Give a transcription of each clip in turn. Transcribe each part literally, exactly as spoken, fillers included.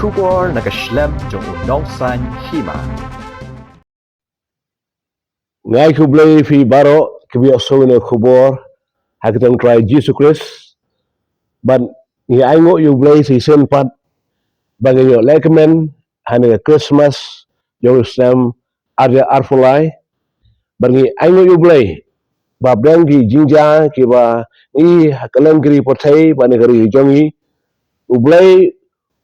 Khubor na ka shlem jong u Nongsaiñ Hima. Nga ai khublei ïa phi baroh kiba ïohsngew ïa ka khubor ha ka kyrteng u Trai Jisu Khrist. Bad ngi ainguh ïa u Blei shisien pat ba ngi ïoh lehkmen ha kane ka Christmas jong u snem ar hajar arphew lai. Bad ngi ainguh ïa u Blei ba hapdeng ki jingjia kiba ngi ha kylleng ki ri pyrthei bad ha kane ka ri jong ngi, u Blei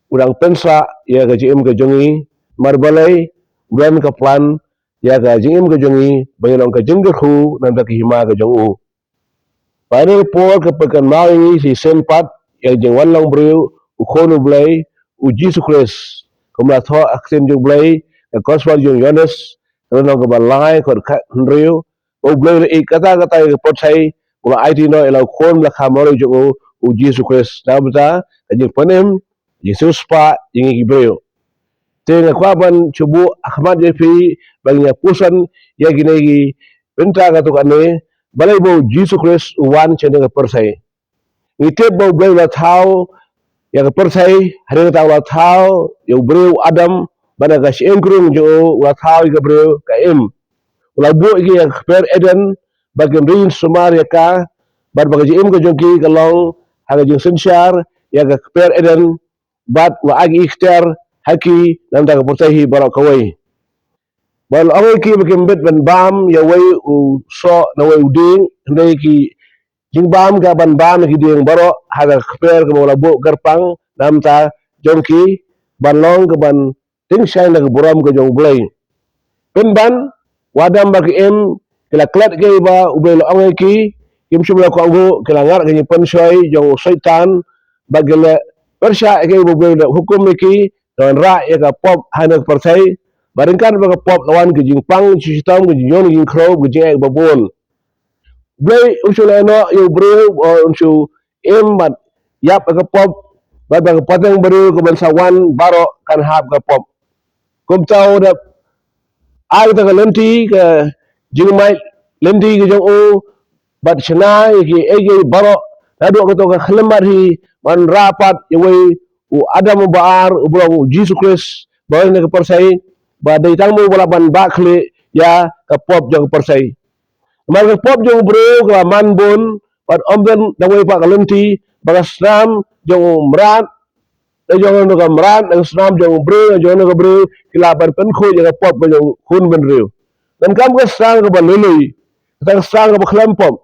u dang pynsah ïa ka jingim ka jong ngi. Namar balei? U don ka plan ïa ka jingim ka jong ngi ba ngin long ka jingkyrkhu na ka bynta ka hima ka jong u. Bad ha kane ka por ka pynkynmaw ïa ngi shisien pat ïa ka jingwan long briew u Khun u Blei, u Jisu Khrist. Kumba la thoh ha ka ktien jong u Blei, ka Gospel jong u Ïoannis, ka lynnong kaba lai, dkhot khathynriew, ba u Blei u la ïeit katta katta ïa ka pyrthei, u la aiti noh ïa la u Khun ba la kha marwei jong u, u Jisu Khrist, na ka bynta ka jingpynim, jingsiewspah ïa ngi ki briew. Te nga kwah ban shu buh ha khmat jong phi ba ngin ïa puson ïa kine ki bynta katto katne, balei ba u Jisu Khrist u wan sha kane ka pyrthei. Ngi tip ba u Blei u la thaw ïa ka pyrthei, hadien kata u la thaw ïa u briew u Adam, bad na ka shyieng krung jong u u la thaw ïa ka briew ka Im. U la buh ïa ki ha ka kper Eden ba kin ri sumar ïa ka, bad ba ka jingim ka jong ki ka long ha ka jingsynshar ïa ka kper Eden, bad u la ai ki ikhtiar ha ki na ka bynta ka pyrthei hi baroh kawei. Ba la ong ïa ki ba kim bit ban bam ïa uwei u soh ne uwei u dieng, hynrei ki jingbam ka ban bam ïa ki dieng baroh ha ka kper kaba u la buh kyrpang na ka bynta jong ki, ban long kaban tyngshaiñ da ka burom ka jong u Blei. Pynban, u Adam bad ka Im ki la klet ïa kaei ba u Blei u la ong ïa ki, kim shym la kohnguh, ki la ngat ha ka jingpynshoi jong u Soitan, bad ki la pyrshah ïa kaei ba u Blei u la hukum ïa ki, da wanrah ïa ka pop ha kane ka pyrthei, bad ryngkat bad ka pop la wan ka jingpang, ka jingshitom, ka jingïong, ka jingkhrew, ka jingeh ba bun. U Blei um shym la ïeh noh ïa u briew, uh, un shu im bad ïap ïa ka pop, bad ba ka pateng briew kaban sa wan baroh kan hap ka pop. Kumta u da ai kata ka lynti, ka jingmait lynti ka jong u, bad shna ïa kiei kiei baroh, naduh kato ka khyllipmat hi, ban rah pat ïa uwei u Adam uba ar, uba long u Jisu Khrist, ba wan ha kane ka pyrthei, ba dei tang ma u ba lah ban bah khlieh ïa ka pop jong ka pyrthei. Namar ka pop jong u briew ka la man bun, bad ym don tang wei pat ka lynti ba ka snam jong u mrad, da jong kano ka mrad, da ka snam jong u briew, da jong kano ka briew, ki lah ban pynkhuid ïa ka pop ka jong u khun bynriew. Donkam ka sdang kaba lui lui, kata ka sdang kaba khlem pop.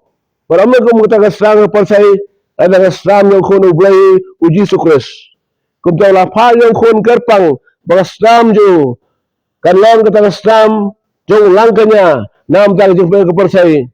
Bad ym dei kum kata ka sdang ka pyrthei, kata ka sdang jong u Khun u Blei, u Jisu Khrist. Kumta u la phah ïa u Khun kyrpang ba ka sdang jong u kan long kata ka sdang jong u langkñia na ka bynta ka jingpynim ka pyrthei.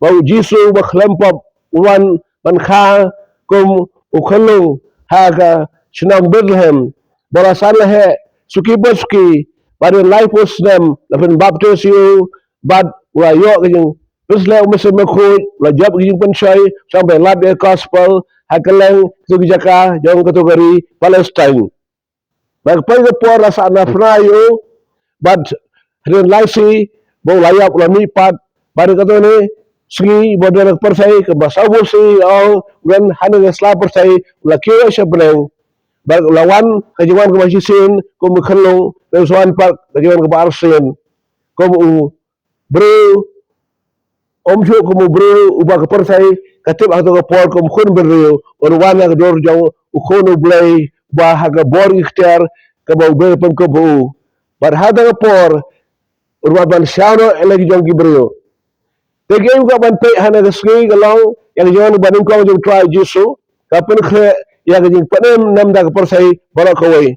Ba u Jisu ba khlem pop u wan ban kha kum u khunlung ha ka shnong Bethlehem. Ba la san la heh suki ba suki, ba hadien laiphew snem la pynbaptis ïa u, bad u la ïoh ka jingpynshlur u Mynsiem Bakhuid, u la jop ka jingpynshoi, sngewbha ban lap ïa ka gospel ha kylleng kito ki jaka jong kato ka ri Palestine. Bad ka poi ka por la sah na phra ïa u, bad hadien lai sngi ba u la ïap u la mihpat, bad ha kato kane sngi ba u don ha ka pyrthei kaba saw phew sngi, ïa u don ha kane ka sla pyrthei, u la kiew sha bneng. Bad u la wan ka jingwan kaba shisien kum u khunlung, bad u sa wan pat ka jingwan kaba arsien kum u briew, um shuh kum u briew uba ka pyrthei ka tip ha kato ka por kum khun bynriew, u wan ha ka dur jong u Khun u Blei, ba ha ka bor ki ktien kaba u Blei pynkup ha u. Bad ha kato ka por u wan ban shaw noh ïa la ki jong ki briew. Te kaei kaba ngi peit ha kane ka sngi ka long ïa ka jingwan ba nyngkong jong u Trai Jisu, ka pynkhreh ïa ka jingpynim na ka bynta ka pyrthei baroh kawei.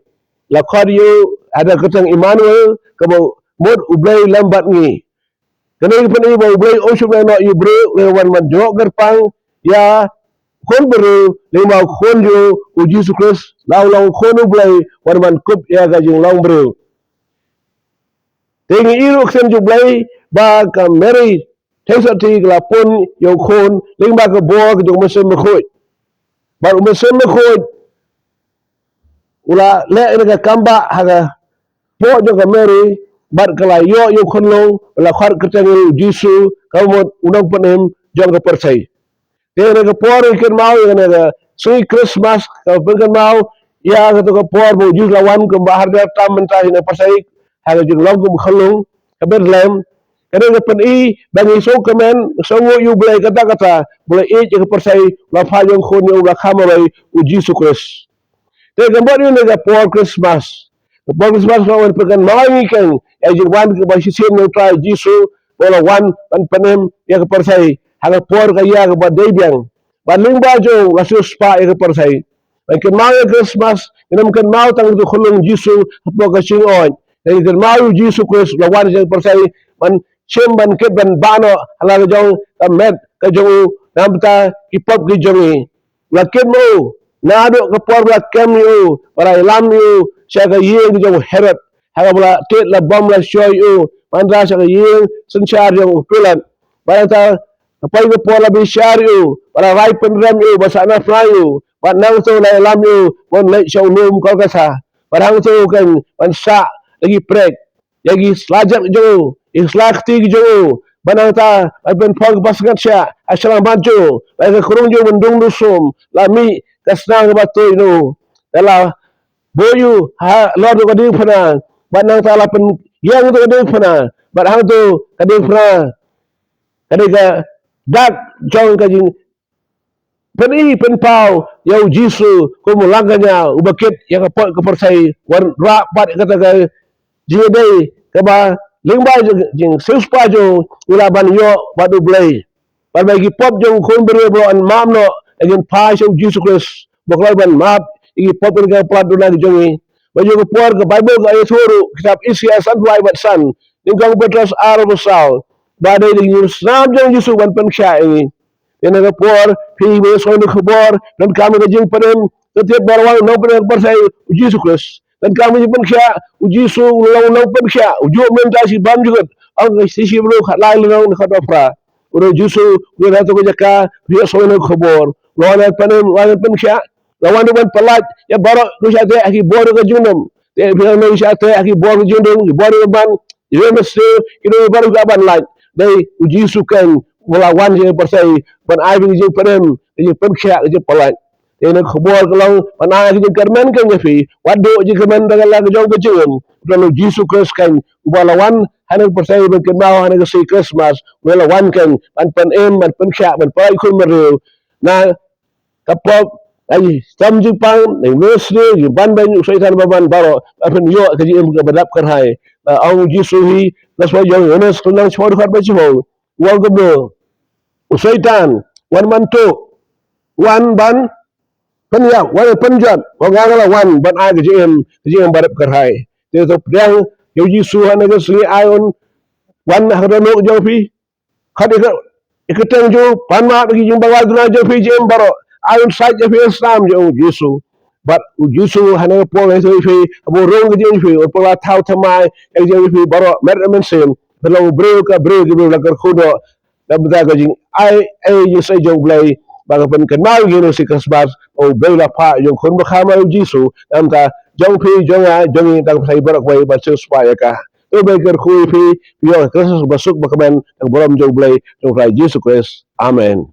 La khot ïa u ha ka kyrteng Immanuel, kaba mut u Blei lem bad ngi. Kane ka pyni ba u Blei um shym la ïeh noh ïa u briew, u la wan ban jngoh kyrpang ïa u khun briew, lane ba u khun jong u, u Jisu Khrist, la u long u Khun u Blei, wan ban kup ïa ka jinglong briew. Te ngi ïohi ruh ktien jong u Blei ba ka Mary Theisotti ka la pun ïa u khun lyngba ka bor ka jong u Mynsiem Bakhuid. Bad u Mynsiem Bakhuid u la leh ïa ka kambah ha ka kpoh jong ka Mary, bad ka la ïoh ïa u khunlung, u la khot kyrteng u Jisu, kaba mut u nongpynim jong ka pyrthei. Te ha kane ka por ngi kynmaw ïa kane ka sngi Christmas, ka pynkynmaw ïa kata ka por ba u Jisu la wan kumba ha kata ka por mynta hi na pyrthei ha ka jinglong kum ka khyllung ka Bethlehem. Ka dei ka pyni ba ngi sngewkmen sngewthuh ïa U Blei kata kata ba u la ïeit ïa ka pyrthei, la phah ïa u khun jong u ba kham marwei, u Jisu Khrist. Te ka mut ïa ka por Christmas, ka por Christmas ka wan pynkynmaw ïa ngi kein ïa ka jingwan kaba shisien jong U Trai Jisu ba u la wan ban pynim ïa ka pyrthei ha ka por ka ïa kaba dei biang. Bad lyngba jong u la siewspah ïa ka pyrthei. Ban kynmaw ïa Christmas, ngin ym kynmaw tang ïa u khyllung Jisu hapoh ka jingïoid. Ngin kynmaw ïa u Jisu Khrist u la wan sha ka pyrthei ban shim, ban kit, ban bah noh ha la ka jong ka met ka jong u na ka bynta ki pop ki jong ngi. U la kit ma u naduh ka por ba la kem ïa u, ba la ïalam ïa u sha ka ïing ka jong u Herod, ha kaba la tied la bom la shoi ïa u, bad nangta sha ka ïing synshar jong u Pilat. Bad nangta ka poi ka por la bishar ïa u, ba la rai pynrem ïa u, ba sah na phna ïa u, bad nangta la ïalam ïa u ban leit sha u lum Golgotha. Bad hangta kein ban sah da ki prek ïa ki sla jait jong u, ïa ki sla kti ki jong u, bad nangta ban pynphong ka basngat sha ha shyllangmat jong u, bad ka krung jong u ban dung dusum, la mih ka snam kaba tuid na u. Te la buh ïa u halor ka diengphna, bad nangta la pynïeng ïa ka diengphna, bad hangta ka diengphna ka dei ka dak jong ka jing pyni pynpaw ïa u Jisu kum u langkñia uba kit ïa ka pop ka pyrthei, wan rah pat ïa kata ka jingïadei kaba lyngba jing, jingsiewspah jong u, u lah ban ïoh bad U Blei. Bad ba ki pop jong u khun briew ba la map noh, la ngin phai sha u Jisu Khrist ba u lah ban map ïa ki pop ïa ka palat duna ka jong ngi. Ba ïa ka por ka Baibl ka ïathuh ruh, kitab Isaïah sanphew lai bad san, nyngkong Petros ar bad saw, ba dei da ka jingïasnam jong u Jisu ban pynkhiah ïa ngi. Ïa na ka por phi ba ïasngewthuh ïa ka khubor, donkam ïa ka jingpynim, to tip ba la wan u nongpynim ha pyrthei, u Jisu Khrist. Donkam ïa ka jingpynkhiah, u Jisu u long u nongpynkhiah, u juh mynta, shi bam jukut, ong ka Shithi Hebru khatlai lynnong dkhot phra. U dei u Jisu u ïa hato ka jaka phi ïasngewthuh ïa ka khubor. La wan ban pynim, la wan ban pynkhiah, la wan ban pyllait ïa baroh ki sha teh ha ki bor ka jingdum. Te phi ïa nang sha teh ha ki bor ka jingdum, ki bor ka ban, ïa mesti ki dei baroh ka ban lait. Dei u Jisu kein uba la wan sha ka pyrthei ban ai ka jingpynim, ka jingpynkhiah, ka jingpyllait. Te na ka khubor ka long ban ai ka jingkyrmen kein ïa phi, wat duh jingkyrmen da ka la ka jong ka jingim. Ka long u Jisu Khrist kein uba la wan ha na ka pyrthei ban kynmaw ha na ka sngi Christmas, uba la wan kein ban pynim, ban pynkhiah, ban pyllait khun briew na ka pop, ai, tam jingpang, na ngi sni, jingban beiñ u Soitan ba man baroh, ba phin ïoh ka jingim kaba dap kyrhai. Ba ong u Jisu hi, na shuwa jong Ïoannis lynnong shiphew dkhot ba shiphew, u ong kumno? U Soitan, wan ban tuh, wan ban pynïap, wan ban pynjot, wan nga la wan ban ai ka jingim, ka jingim ba dap kyrhai. Te to pdiang ïa u Jisu ha na ka sngi, ai un wan ha ka dohnud jong phi, khot ïa ka, ïa ka kyrteng jong u, pan map ïa ki jingbyrngem duna jong phi, jingim baroh. Ai un sait ïa phi ha snam jong u Jisu. Bad u Jisu ha na ka por un ïathuh ïa phi, haba u rung ka jingim jong phi, un pynlait thaw thymmai ïa ka jingim jong phi baroh, met re mynsiem. Phin long u briew ka briew, ka briew la kyrkhu noh na ka bynta ka jingai ei jingshai jong U Blei. Ba ka pynkynmaw ïa ngi ha ka sngi Christmas, U Blei u la phah ïa u khun ba kham marwei, u Jisu, na ka bynta jong phi, jong nga, jong ngi, tang phi baroh kawei ban siewspah ïa ka. To U Blei kyrkhu ïa phi, phi ïoh ka Christmas ba suk ba kmen, da ka burom jong U Blei, jong U Trai Jisu Khrist. Amen.